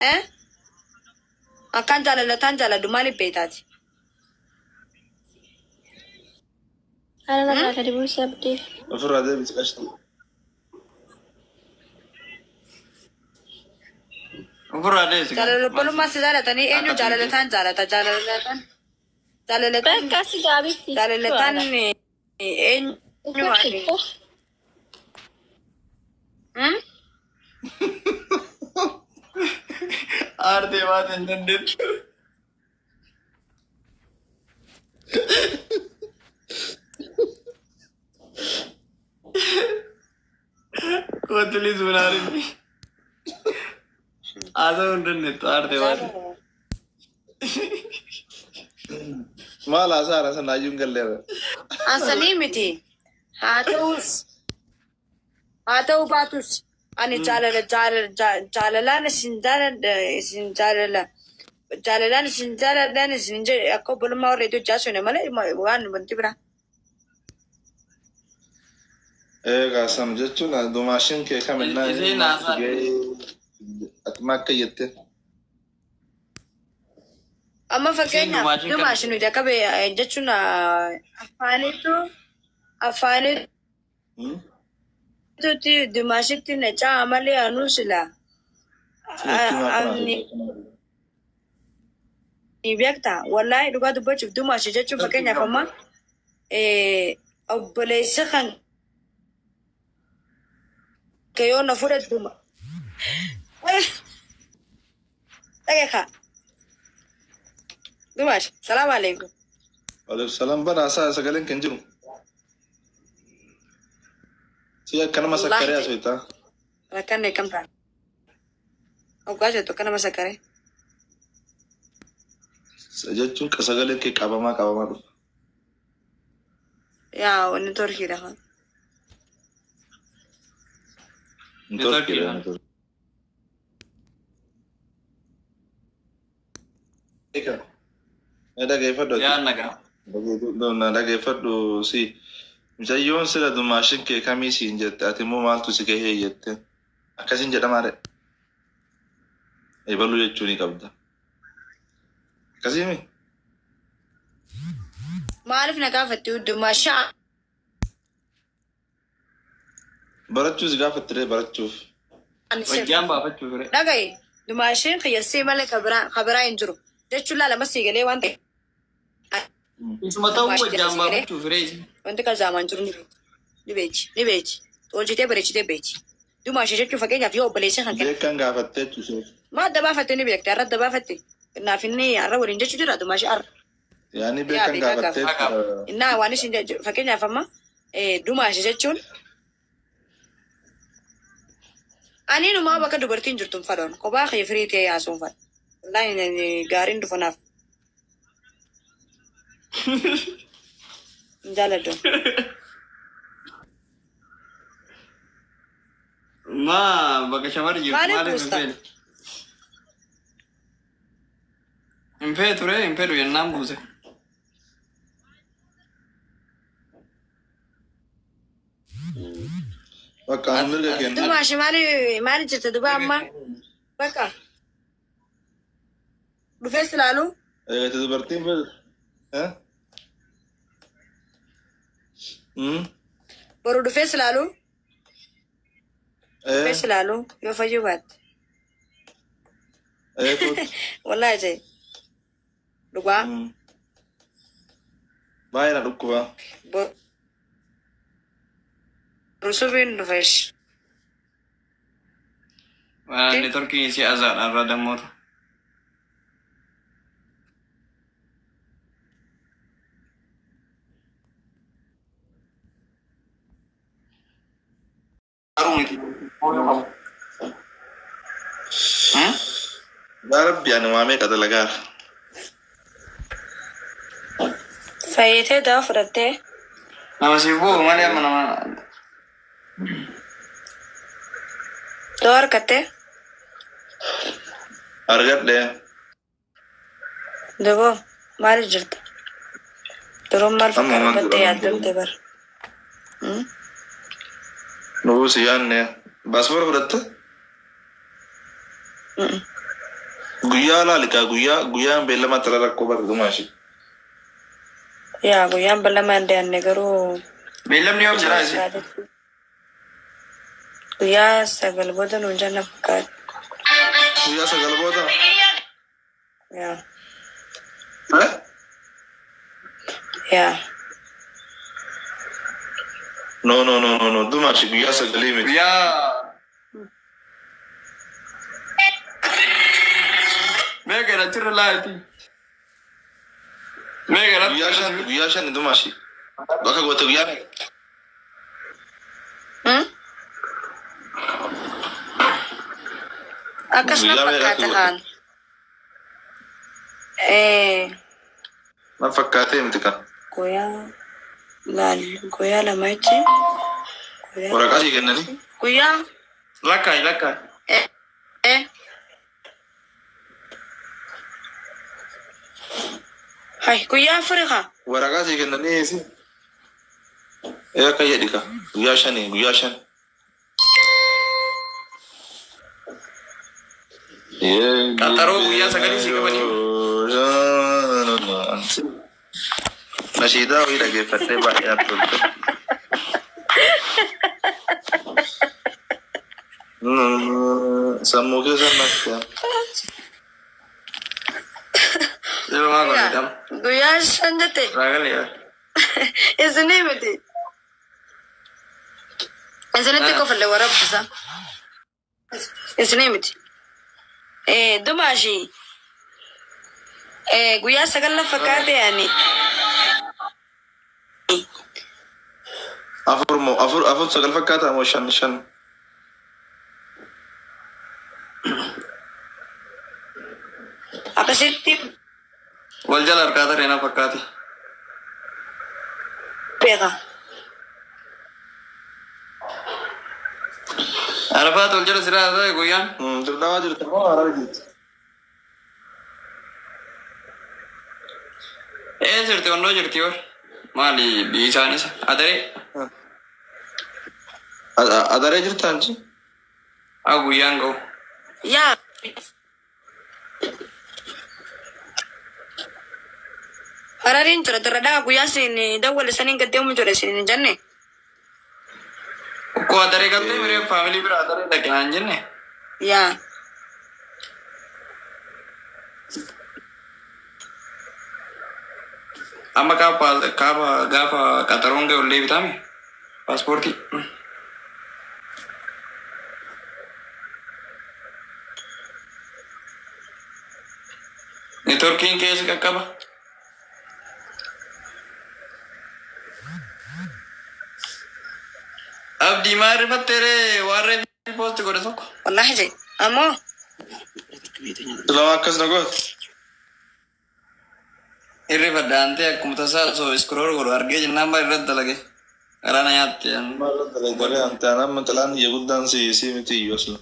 Eh? Akkaan jaalalataan jaaladhu maaliif beektaati? Ana narraa gadi buusi abdii. Ofirraa deebisi qashti. Ofirraa deebisi. Jaalala obbolummaa si jaalatanii eenyu jaalalataan jaalata jaalalataan jaalalataan Bakka si gaabitti. jaalalataan eenyu ani? Hmm? Aartee baate hin dandeettu. Kootilis bunaarin. Haasa'uu hin dandeettu aartee baate. Maal haasaa sana hayyuun galleera. Ansanii miti. Haa ta'us haa ta'u baatus ani jaalala jaalala jaalalaan isin jaaladha isin jaalala jaalalaan isin jaaladhaan isin jedhe akka obbolummaa warra iddoo jaasune malee waan wanti biraa. Eegaa sam jechuun dumaashin kee kaminnaa Isiin haasaa. Ati ma akka jette? Amma fakkeenyaaf dumaashin dumaashin nuti akka jechuun afaanitu afaanitutti dumaashitti na caa malee anuu sila. Ani beektaa wallaahi dhugaa dubbachuuf dumaashi jechuun fakkeenyaaf amma obboleessa kan kee yoo na fudhatu duma. Dhageekaa. Dumaashi salaam alaikum. Waalaikum salaam bana haasaa sagaleen kan jiru. Si akkanuma sakkaree haasoftaa. Rakkanne kam ta'a? Hoggaa jettu akka nama sakkaree. Jechuun sagaleen kee qabamaa qabamaa dhufa. Yaa wanni torkiidha kan. Networkiidha. Na dhageeffadhu. Yaa nagaa. Na dhageeffadhu si. Mucayyoon sila dumaashin kee kamii siin jette ati immoo maaltu si gahee jette. Akkasiin jedhamaa re. Eebaluu jechuu ni qabda. Akkasiimi? Maaliif na gaafatti dumaashaa? Barachuus gaafatte ree barachuuf. Wajjaan baafachuuf ture. Dhagaye dumaashiin qiyyassee malee kabiraa hin jiru. Jechuun laalama sii galee waan ta'e. Isuma ta'uu wajjaan baafachuuf ture. Wanti kan zaamaan jiru ni beeki. Ni beeki. Ni beeki. Tolchitee bareechitee beeki. Dumaashii jechuun fakkeenyaaf yoo obboleessa kan kennu. Beekan gaafattee jechuudha. Maa adda baafatte ni beekte har'a adda baafatte. Naaf inni har'a waliin jechuu jira dumaashii har'a. Yaani beekan Yaa, beekan gaafattee jechuudha. Innaa waan isin fakkeenyaaf amma dumaashii jechuun ani numaa bakka dubartiin jirtu hin fadhoon kophaa kee firii ta'ee haasuun fadha. Wallaahi gaariin dhufa naaf. Hin jaaladhu. Maa bakka shamarri jirtu Maaliif maaliif hin buusta? feene? Hin feetu ree hin fedhu jennaan buuse. Bakka anu mirga kenna. Dumaashi maali maali jirta duba amma bakka dhufees ilaalu Eegate dubartiin fedhu. boru dhufees ilaalu dhufees ilaalu yoo fayyuu baatte. Kootu. Wallaahi jee dhugaa Baay'ee na dhukkuba. boru subiin dhufees. Neetworkiin isii azaadha irraa dammoota. Garuu miti. Yaa Rabbi ani waa meeqa dalagaara. Fayyitee dawaa fudhattee Nama si bu'u malee amma nama dawaa harkattee Argadhee. duboo maali jirta? Duroon maal Amma fakkaata waan battee godhamu yaaddamte bara. Nuu si yaadne. Baaspoora fudhatte? Guyyaa laalikaa guyyaa guyyaan beellama tala rakkoo barre dumaashi. Yaa guyyaan beellama hin deemne garuu Beellamni yoom jira isin? Guyyaa 9 booda nuun jenna fakkaata. Guyyaa 9 booda? Yaa. Eh? Yaa. No no no no no dumaashi guyyaa 9 miti. Guyyaa meeqa achirra laayiti? Meeqa Guyyaa 5 guyyaa 5 dumaashi. Bakka goote guyyaa meeqa? Akkasuma Guyyaa meeqa fakkaata akka haan. Na fakkaatee miti kan. Guyyaa laal guyyaa 2 jechi. Waraqaa sii kennanii? Guyyaa Lakkaayi lakkaayi. Hai guyyaa 4 haa. Waraqaa sii kennanii si? Akka jedhi ka. Guyyaa 5 guyyaa 5. Qaxaroo guyyaa 9 sii qabanii. Nashiidaa wayii dhageeffadhee baay'ee natti tolte. Sammuu keessa natti. Yeroo maa godhe Guyyaa 5 jette. Raagalee. Isinii miti. Isinitti kofallee waraabisa. Isinii miti. Dumaashi. Guyyaa 9 fakkaate ani. 4 moo 4 4 9 fakkaata moo 5 5. Akkasitti. Wal jala harkaa tarree na fakkaate. Beeka. Arafaat wal jala siraa ta'e guyyaan. Dirdaawaa jirti moo Hararii jirti? Jirti onnoo jirti bar. Maali biyyi isaanis adaree. Adaree jirta anchi? Haa guyyaan ga'u. Yaa. Harariin jira dirradhaa guyyaa isin dawwale saniin gad deemu jira isin hin jenne. Ukkoo adaree galtee miree faamilii bira adaree dhaqe naan jenne. Yaa. Amma kaaba gaafa qaxaroon ga'e ollee bitame paaspoortii. Neetworkiin keessa qaqqaba. Abdii maal rifatteeree waan reefi poosti godhe tokko. Wallaahi jee ammoo. Lama akkas na goote. Hirrifadha antee akkuma tasaa osoo iskrool godhu argee jennaan baay'ee irratti dalage. Garaa na nyaatte. Maal irratti dalagde ante anaan xalaan iyya guddaan si si miti iyyuu asla.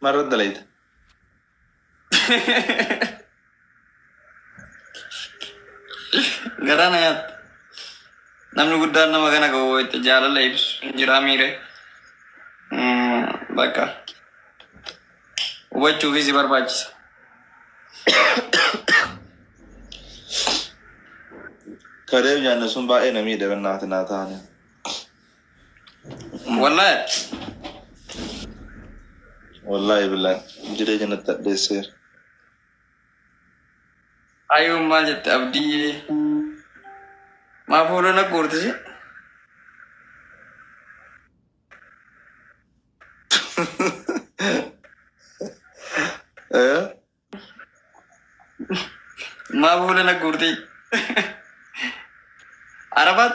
Maal irratti dalagde? Garaa na nyaatte. Namni guddaan nama kana qabu itti jaalala ibsu hin jiraa miire. Bakka. Hubachuufis si barbaachisa. Kadeem nyaanne sun baay'ee na miidhe bennaati naa taane. Wallaahi. Wallaahi billahi jireenya natti addeesseera. Ayyuun maal jette abdii maa fuula na guurtisi? Maa fuula na guurti? Arafaat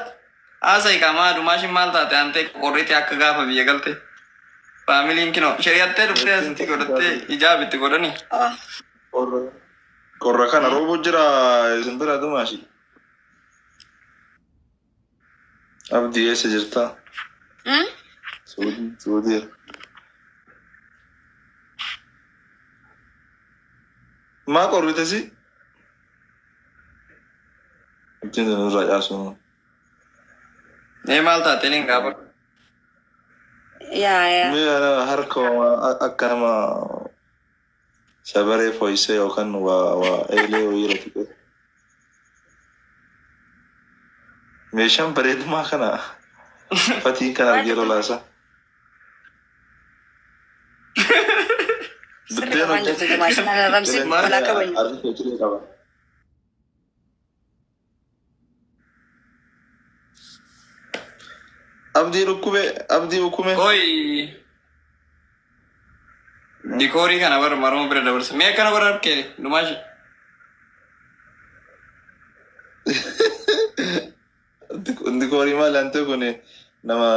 haasa'i qaamaa adumaashin maal taate antee qorrite akka gaafa biyya galte. Faamiliin kinoo shari'attee dhuftee asitti godhattee ijaab itti godhani. Qorra kana roobu jira isin bira dumaashi. Abdii eessa jirta? Suudii. Maa qorrite si? Ittiin nurraa caasuu. Mee maal taate niin gaafa? Yaa yaa. Mee harka akka nama Sabaree fooyyisee yookaan waa eelee wayii irratti. Meeshaan bareedumaa kana fatiin kan argee lolaasa. Sirri waan jirtu dumaashin arrabsi walaa kabaju. Arri qaba. Abdii dhukkube, abdii dhukkube. Oi. Dikoorii kana bara maruma bira dabarsa. Mee akkana bara harkee dumaashi. Dikoorii maali ante kun nama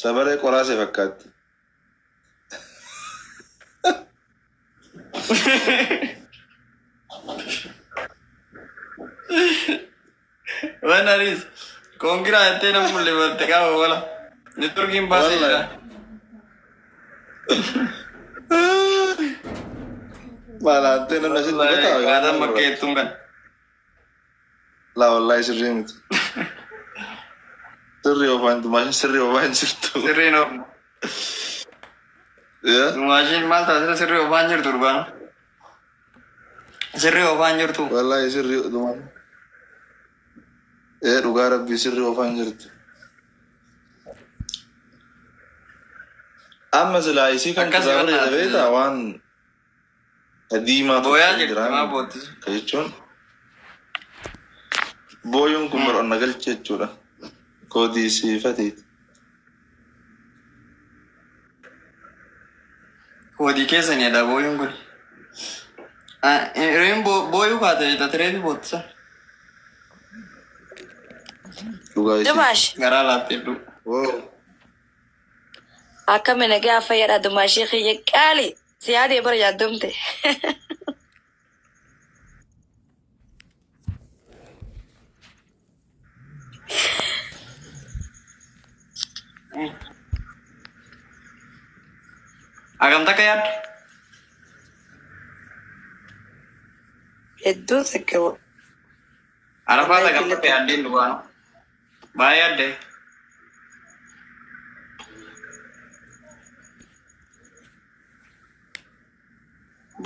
sabaree qoraase fakkaatti. Waan anis koongiraa jettee nama mul'ifatte qaba wala. Neetworkiin baasee jira. Maal ante namni asitti gotaa? Gaadhaan bakka heettuun kan. Laa wallaahi sirrii miti. Sirrii oofaan dumaashin sirrii oofaan jirtu. Sirriin oofna. Dumaashin maal taasisa sirrii oofaan jirtu dhugaan. Sirrii oofaan jirtu. Wallaahi sirrii dumaashin. Dhugaa rabbii sirrii oofaan jirtu. Amma silaa isii kan Akkas irraa yoo bareeda taate- beektaa waan diimaa Booyaa tokko jirti jira. maa boottis. Ka jechuun booyuun kun bara onna galche jechuudha. Koodii siifatiiti. Koodii keessanidha booyuun kun. Reein booyuu kaate tatiree boottisa. Dhugaa isii. Dumaash Garaa laattee dhugu. Woo. akkami nagaa fayyadha dumaashii kiyya qaali si yaadee bara yaaddomte. Hagam takka yaaddu? Hedduu takka. Arafaa hagam takka yaaddeen dhugaanu. Baay'ee yaaddee.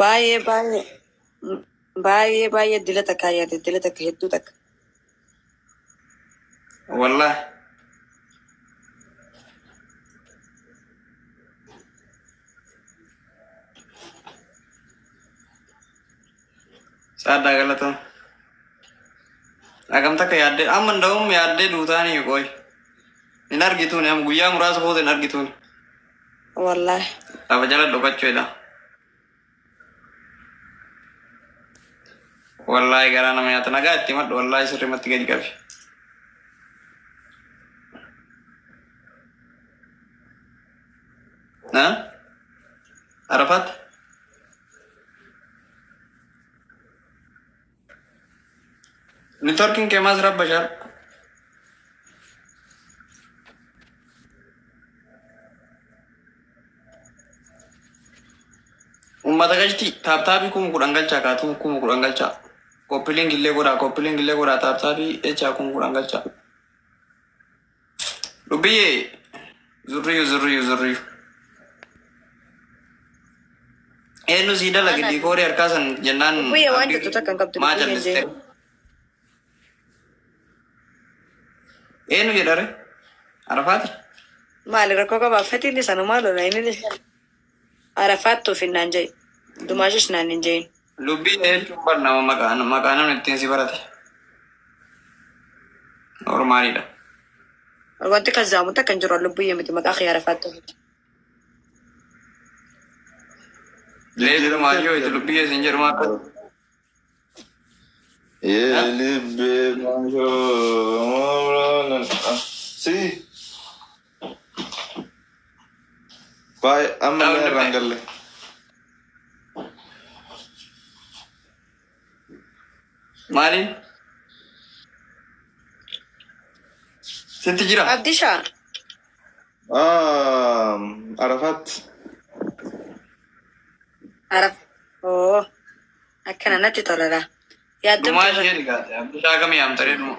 Baay'ee baay'ee baay'ee baay'ee dila takka yaadde dila takka hedduu takka. Wallaahi. Saaddaa galatama. Hagam takka yaaddee amma nda'uun yaaddee duutaanii qoy. Hin argituuni amma guyyaa muraasa booda hin argituuni. Wallaahi. Lafa jala dhokachuudha. Wallaahi garaa nama nyaata nagaa itti madhu wallaahi sirrimatti gadi qabi. Na? Arafaat? Networking kee maas rabba shaal. Uummata galchi taaptaabii 10,000 galchaa kaatu 10,000 galchaa. Koppiliin illee godhaa koppiliin illee godhaa taaptaabii jechaa 10,000 galchaa. Dubbiyyee zurriyu zurriyu zurriyu. Eenyu sii dalage diikoorii harkaa san jennaan. Dubbiyyee waan jettu takka hin qabdu, Maa dubbiyyeen jalliste? Eenyu jedhare? Arafaati? Maali rakkoo qabaa fatiin isanumaa lola inni Arafaattuuf hin naan jedhe. Dumaashis naan hin jedhin. Lubbii jechuun bar nama maqaa maqaa namni ittiin si barate. Normaalidha. Wanti kan zaamu takka hin jiru lubbiyyee miti maqaa kiyya Arafaattuuf. Leetu maayyoo itti lubbii isin jedhu maal akka Yelibbe Si. Baay'ee amma illee irraan galle. Maaliin? Sitti jira? Abdishaa. Arafaat. Araf. Oo. Akkana natti tola. Yaaddomte. Dhumaa ishee dhigaate. Abdishaa kamii yaamtaree dhuma?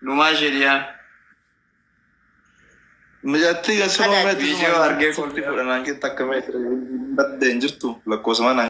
Dhumaa ishee dhiyaa. Mijattii kan sirrii Adaati. Viidiyoo argee kolfi. Fudhanaan keessa akka meetira baddeen jirtu lakkoofsa mana.